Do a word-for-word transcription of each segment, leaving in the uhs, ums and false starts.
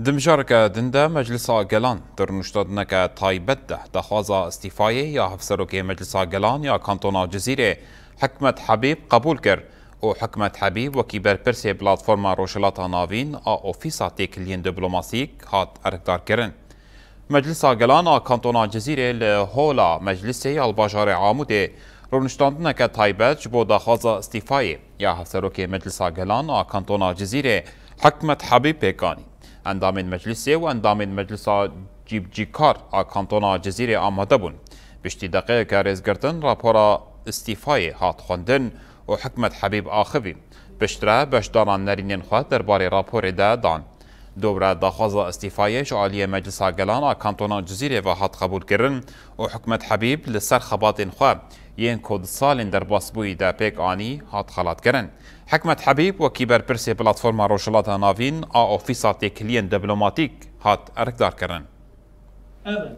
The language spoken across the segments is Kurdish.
Di mijareke din de Meclisa Gelan di rûniştandineke taybet de daxwaza îstîfayê ya Hevserokê Meclisa Gelan ya Kantona Cizîrê Hikmet Hebîb qebûl kir û Hikmet Hebîb wekî berpirsê Platforma Rojhilata Navîn a Ofîsa Têkiliyên Diplomasîk hat erkdarkirin. Meclisa Gelan a Kantona Cizîrê li Hola Meclisê ya li bajarê Amûdê rûniştandineke taybet ji bo daxwaza îstîfayê ya Hevserokê Meclisa Gelan a Kantona Cizîrê Hikmet Hebîb pêk anî. Endamên Meclisê û endamên Meclisa Cîbcîkar a Kantona Cizîrê amade bûn. Piştî deqeyeke rêzgirtin rapora îstîfayê hat xwendin û Hikmet Hebîb axivî. Piştre beşdaran nerînên xwe derbarê raporê de dan. Dowre daxwaza îstîfayê ji aliyê Meclisa Gelan a Kantona Cizîrê ve hat qebûlkirin û Hikmet Hebîb li ser xebatên xwe yên ku di salên derbasbûyî de pêk anî hat xelatkirin. Hikmet Hebîb wekî berpirsê Platforma Rojhilata Navîn a Ofîsa Têkiliyên Diplomatîk hat erkdarkirin.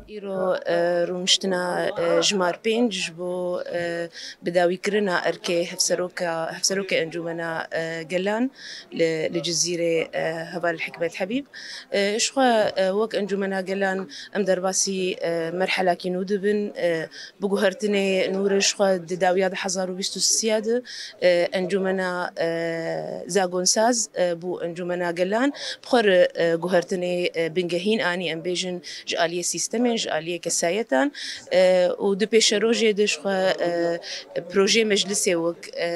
Îro e, rûniştina e, jimar pênc ji bo e, bidawîkirina erkê hevseroka, hevserokê Encûmena e, Gelan li, li Cizîrê e, heval Hikmet Hebîb. E, ji xwe e, wek Encûmena Gelan em derbasî e, merhelakî nû dibin. E, bi guhertinê nû re ji xwe di dawiya du hezar û bîst û sê de e, Encûmena e, Zagonsaz e, bû Encûmena Gelan. Bi xwe re e, guhertinê e, bingehîn anî, em bêjin, ji aliyê sîstemên, ji aliyê kesayetan e, û di pêşerojê de ji xwe e, projê meclisê wek e,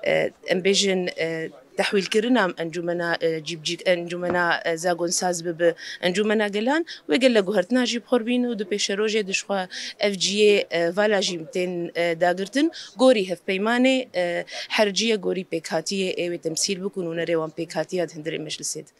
e, em bêjin e, tehwîlkirina encûmena e, cîbcîk, encûmena e, Zagonsaz bibe encûmena Gelan, wê gele guhertina jî bi xwe re bîn û di pêşerojê de ji xwe ev ciyê e, vala jî tên e, dagirtin. Gorî hevpeymanê e, her ciyê gorî pêkhatiyê ê wê temsîl bikin û nerê wan pêkhatiya di hundirê meclisê de.